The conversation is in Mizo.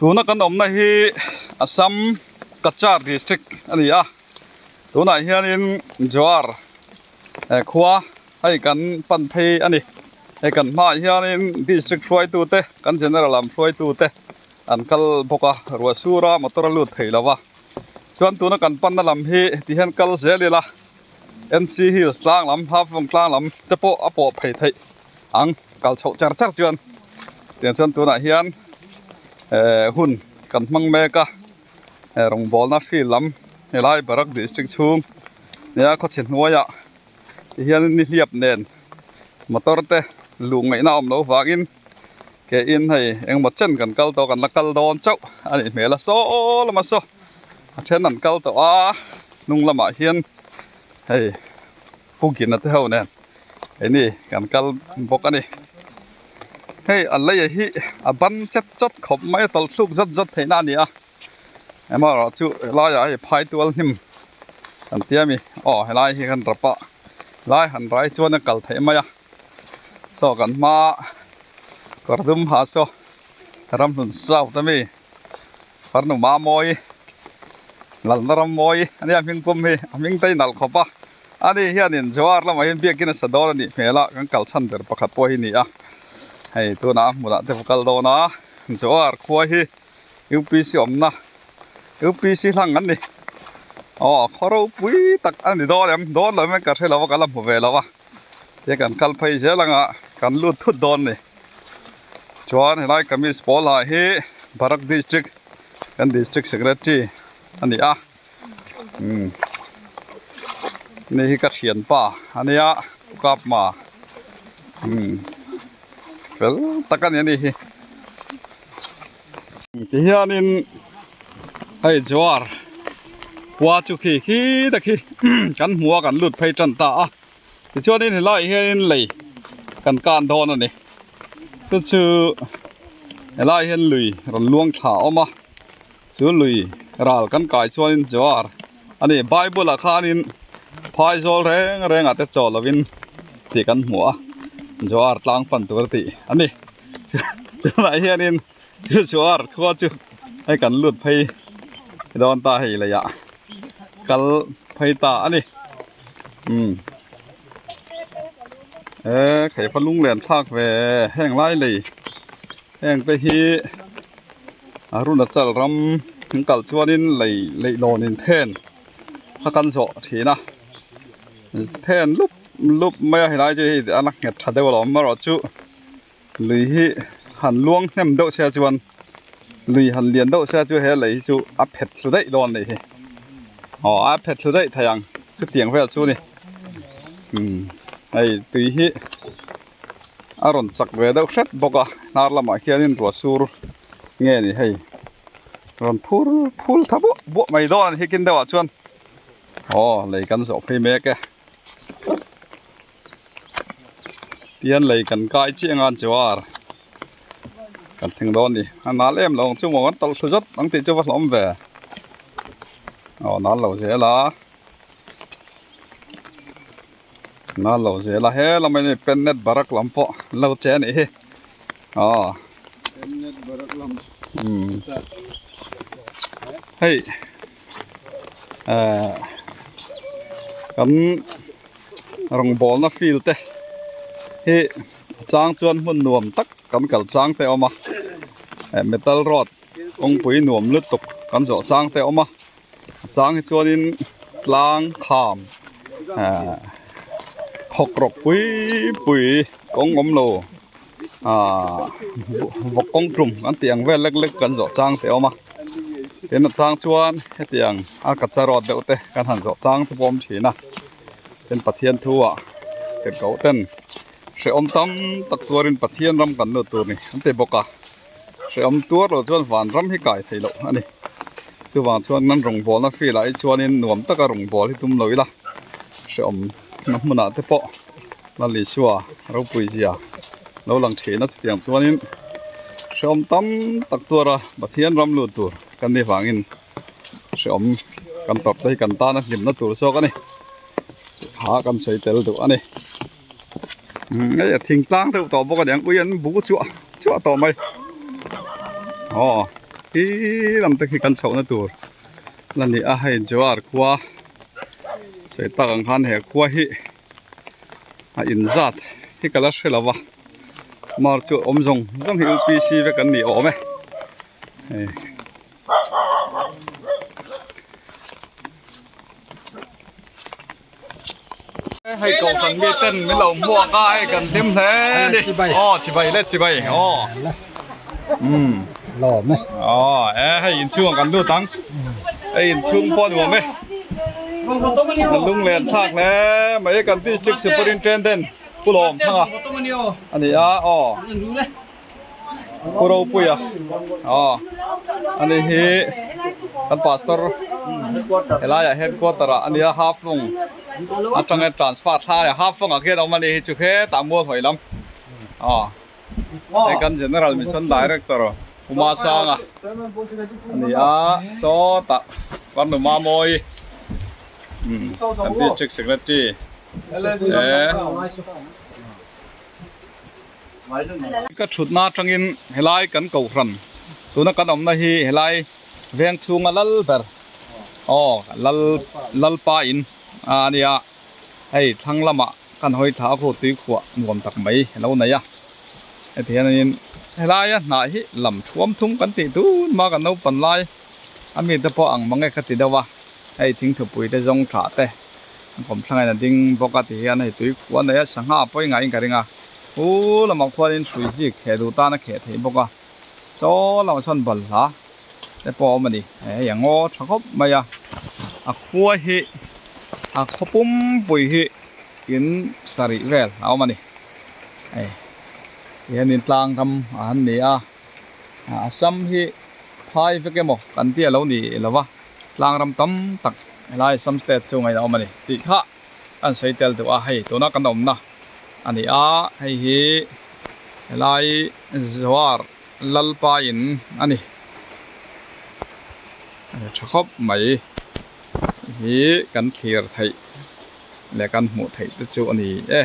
Tuna kan awmna hi Assam Cachar district a ni a tunah hianin Jowar khua hei kan pan phei a ni hei kan hmaah hianin district hruaitute kan general lam hruaitute an kal bawk a ruah sur a motor a lut thei lo va chuan tuna kan panna lam hi tihian kal zel ila N_C hills tlang lam Haflong tlang lam te pawh a pawh phei theih ang kal chhoh char char chuan tiang chuan tunah hian ehh hun kan hmang mek a eh rawngbawlna field lam helai Barak district chhung nia khawchhe hnuaiah tihian nihliap nen motor te luh ngaihna a awm loh vangin ke in hei engemaw chen kan kal tawh kan la kal dawn chauh a nih hmel a saw lama saw a then an kal tawh a hnung lamah hian hei pu gina te ho nen keini kan kal bawk a ni hei a lei hi a ban chet chawt khawp mai a tawlh thluk zat zat theih na a ni a amaherawh chu helaiah hei phai tual hnim kan tia mi aw helai hi kan rap a helai han rai chuan a kal theih mai a saw kan hma kawr dum ha saw ramhlun south ami farnu mamawi lalna rammawi ania hming pum hi a hming te hi nalh khawp a ani hianin jawar lamah hian biakin a sa dawn a nih hmel a kan kal chhan ber pakhat pawh hi a ni a hei tunah a hmunah te va kal dawn a jawar khua hi U_P_C awmna U_P_C hlang an ni aw khaw ropui tak a ni dawn em dawn lo em ka hre lo a ka la hmu ve lo a te kan kal phei zel anga kan lut thut dawn a ni chuan helai kamis pawl ah hi Barak district kan district secretary a ni a umm ni hi ka thianpa a nia kapma umm fel tak a ni a ni hi tihianin hei jowar khua chu khi khi ta khi kan hmu a kan lut phei tan ta a tichuanin helaiah hianin lei kan kan dawn a ni chu chu helaiah hian lui rawn luang thla a awm a chu lui ral kan kai chuanin jowar a ni bible ah khanin phaizawl reng reng ah te chaw lovin tih kan hmu a jowar tlang pan tur a tih a ni tunah hianin chu jowar khua chu hei kan lut phei dawn ta hei leiah kal phei ta a ni umm e khaifa lunglen thlak ve heng lai lei heng te hi Arunachal ram an kal chuanin lei leihlawn in then kha kan zawh thin a then lup lup mai a helai chu hei a la nghet tha deuh alawm amaherawhchu lui hi han luang hnem deuh sia chuan lui han lian deuh sia chu he lei hi chu a phet thlu daih dawn a nih hi aw a phet thlu daih thei ang chutiang vel chu a ni umm hei tui hi. A rawn chak ve deuh hret bawk a hnar lamah hianin ruah sur nge ni hei rawn phur phul tha buah buah mai dawn a ni hi kin deuhah chuan aw lei kan zawh phei mek e tihian lei kan kai chiah ang a jowar kan thleng dawn a ni a nal em lo ang chu maw kan tawlh thlu zawt ang tih chu va hlawm ve aw nal lo zel a. Na lo zel a he lamah hian pennet barak lam pawh an lo che a nih hi aw Pennet barak lam umm hei ehh kan rawngbawlna field te hi a chang chuan hmun nuam tak kan kal chang te a awm a eh metal road kawngpui nuam lutuk kan zawh chang te a awm a. A chang hi chuanin tlang kham ehh khawk rawk pui pui kawng awm lo ahh vawk kawng tlum an tih ang vel lek lek kan zawh chang te a awm a tin a chang chuan hetiang a kacha rawt deuh te kan han zawh chang te pawh a awm thin a tin Pathian thu ah tirhkoh ten hrehawm tam tak tuarin Pathian ram kan lut tur ni an ti bawk a. Hrehawm tuar lo chuan van ram hi kai thei loh a ni. Chuvang chuan nan rawngbawlna field ah hi chuanin nuam taka rawngbâwl hi tum lo ila hrehawm na hmunah te pawh Lal Isua ropui zia lo lang thin a chutiang chuanin hrehawm tam tak tuara Pathian ram lut tur kan nih vangin hrehawm kan tawrh te hi kan tana hlimna tur zawk a ni. Kha kan sawi tel duh a ni. Hei a thing tlang deuh tawh bawk a niang ui an bu chuah chuah tawh mai aw. Khi lam te khi kan chhohna tur la ni a hei Jowar khua sawi tak ang khan he khua hi a inzat hi ka la hre lo va mar chu awm zawng zawng hi U_P_C vek an ni awm e hei. Hei kohhran mi ten min lo hmuak a hei kan hlim hle a ni aw chibai le chibai aw umm lawm e aw e hei inchhungah kan lut ang hei inchhung pawh nuam e a lunglen thlak hle mai kan district superintendent Pu Lawm Thanga a ni a aw Pu Ropuia aw ani hi kan pastor helaiah headquarter ah ania Haflong atanga transfer thlai a Haflong ah khian a awm a ni hi chu hetah mual hawi lam aw hei kan general mission director Pu Masanga ani a sawtah Parnuma Mawi kan district secretary eh. Ka thutna atangin helai kan kohhran tuna kan awmna hi helai veng chhunga lal ber aw lal lalpa in a nia hei thlang lamah kan hawi thla a khu tuikhuah nuam tak mai a lo nei a heti hianin helaia hnah hi lam thuam thum kan tih tun hma kan naupan lai a mite pawh ang mang e ka ti deuh a hei thingthupui te zawng tha te. Kawmthlang in a ding bawk a ti hian hei tui khuh a nei a sangha pawh i ngaihin ka ring a pu lamah khuanin hrui zik kheh duh tan a kheh theih bawk a saw lamah sawn balhla te pawh a awm a ni hei a ngaw tha khawp mai a a khua hi a khaw pumpui hi in sarih vel a awm a ni hei tihianin tlang ram a han ni a a sam hi phai vek emaw kan tih a lo ni lo va. Tlang ram tam tak helai Assam state chungah in a awm a ni tih kha kan sawi tel duh a, hei tuna kan awmna a ni a, hei hi helai Zoar Lalpa in a ni tha khawp mai hi kan thlir theih leh kan hmuh theih te chu a ni e.